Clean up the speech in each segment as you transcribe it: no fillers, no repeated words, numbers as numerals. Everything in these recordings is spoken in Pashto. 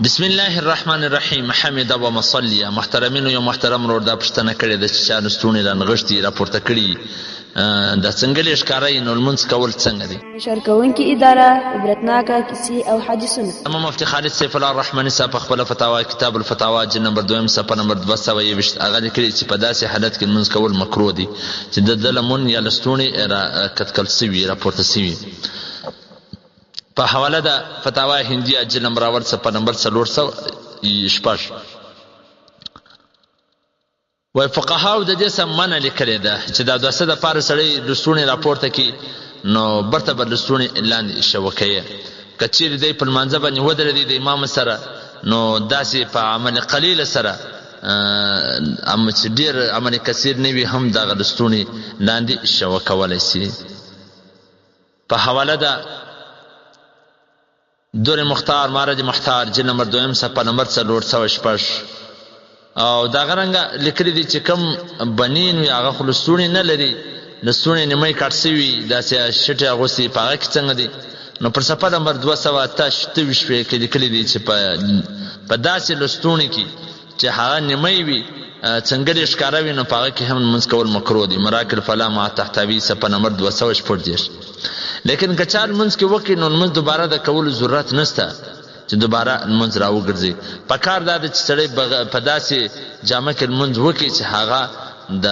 بسم الله الرحمن الرحیم حمد و مصلیا. محترمینو، یو محترم ورور دا پوښتنه کړې ده چې چا لستوڼي رانغښتي، راپورته کړي، دا څنګلې ښکاره یي، نو لمونځ کول څنګه دی؟ نشر کوونکې اداره، عبرتناکه کیسې او حدیثونه. امام مفتي خالد سیف الله رحماني صاحب په خپله فتاوا کتاب الفتاوا جلد نمبر دویم صفحه نمبر 221 هغه لیکلي چې په داسې حالت کې لمونځ کول مکروه دي چې د ده لمون یا لستوڼي را کتکل شوي، راپورته شوي. په حواله د فتاوا هندیه جلد نمبر اول صفحه نمبر 406. وای فقهاو د دې سم منع لیکلې ده چې د اوداسه دپاره سړی لستوڼي راپورته کړي، نو برته به لستوڼي لاندې شوه کوي. که چیرې دی په لمانځه باندې ودرېدی د امام سره، نو داسې په عمل قلیل سره چې ډېر عمل کثیر نه وي، هم دغه لستوڼي لاندې شوه کولی شي. په حواله ده در مختار مارج محتار جلد نمبر دویم صفحه نمبر 406. او دغه رنګه لیکلي دي چې کوم بنین وي، هغه خو لستوڼي نه لري، لستوڼي نیمه کټ سوي، داسې شټې اغوستي، په هغه کې څنګه دي؟ نو پر صفحه نمبر 228 کې لیکلي دي چې په داسې لستوڼي کې چې هغه نیمه وي، څنګلې ښکاره وي، نو په هغه کې هم لمونځ کول مکروه دی. مراک الفلاح مع تحتاوي صفحه نمبر 236. لیکن که چا لمونځ کې وکړي، نو لمونځ دوباره د کولو ضرورت نشته چې دوباره لمونځ راوګرځي. په کار دا ده چې سړی په داسې جامه کې لمونځ وکړي چې هغه د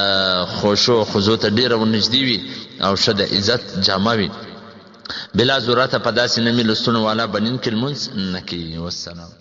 خشوع خضوع ته ډېره ورنږدې وي او ښه د عزت جامه وي. بلا ضرورته په داسې نمي لستوڼو والا بنین کې لمونځ نه کوي. والسلام.